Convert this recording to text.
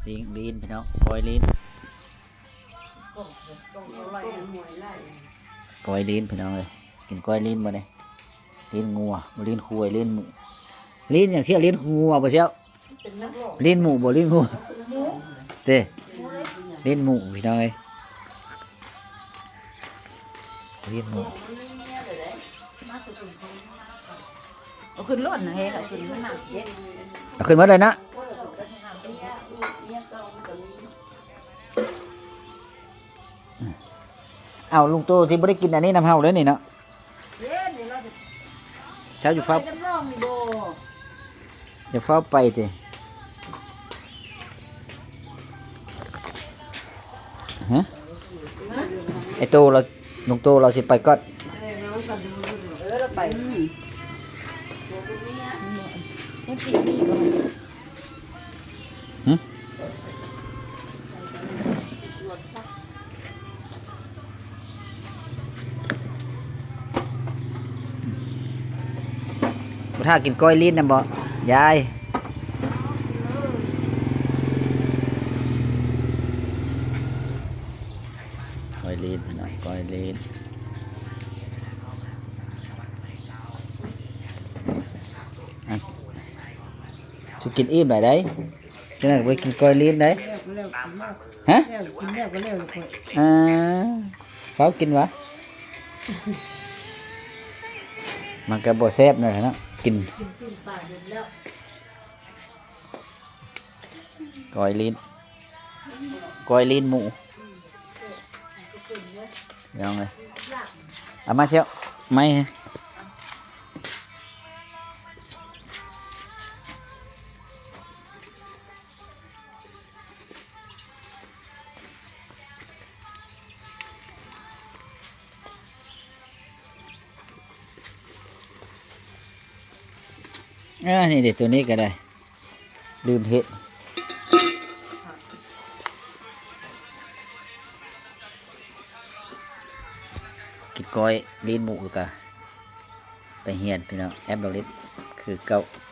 ປີ້ງລີນພີ່ນ້ອງ ກ້ອຍລີນ ກ້ອຍລີນພີ່ນ້ອງເອີຍ ກິນກ້ອຍລີນມື້ນີ້ ລີນງົວ ບໍ່ ລີນຄວາຍ ລີນໝູ ລີນຫຍັງສ່ຽວ ລີນງົວບໍ່ສ່ຽວ ເປັນນັກຮ້ອງ ລີນໝູບໍ່ ລີນງົວ ເດ້ ລີນໝູພີ່ນ້ອງເອີຍ ລີນໝູ ເອົາຂຶ້ນໂລດນະເອີຍ ເອົາຂຶ້ນ ເອົາຂຶ້ນໝົດເລີຍນະ ເອົາ ລຸງໂຕຊິບໍ່ໄດ້ກິນອັນນີ້ນຳເຮົາເດີນີ້ເນາະ ເຈົ້າຢ່າຟ້າວ ຢ່າຟ້າວໄປຕິ ຮະ ໄອ້ໂຕລາວ ລຸງໂຕລາວຊິໄປກ່ອນ ເອີ ລາວໄປ ຫຶ ບໍ່ຖ້າກິນກ້ອຍລີນນຳບໍ່ ຍາຍ ກ້ອຍລີນພີ່ນ້ອງ ກ້ອຍລີນ ອ່ະ ຊິກິນອີ່ມຫຼາຍໃດ ຈັ່ງໃດກໍບໍ່ໄດ້ກິນກ້ອຍລີນໃດ ຮະ ກິນແລ້ວກໍແລ້ວ ອ່າ ຟ້າວກິນຫວາ ມັນກໍບໍ່ແຊບນັ້ນແຫຼະເນາະ ກິນ ກິນປີ້ງປາເບິດແລ້ວ ກ້ອຍລີນ ກ້ອຍລີນໝູ ພີ່ນ້ອງເອີຍ ເອົາມາສ່ຽວ ໄມ້ ອ່າ ນີ້ເດ ໂຕນີ້ກໍໄດ້ ລືມເຮັດ ກິນກ້ອຍລີນໝູ ແລ້ວກະໄປຮຽນພີ່ນ້ອງ ແອບດອກລິດຄືເກົ່າ.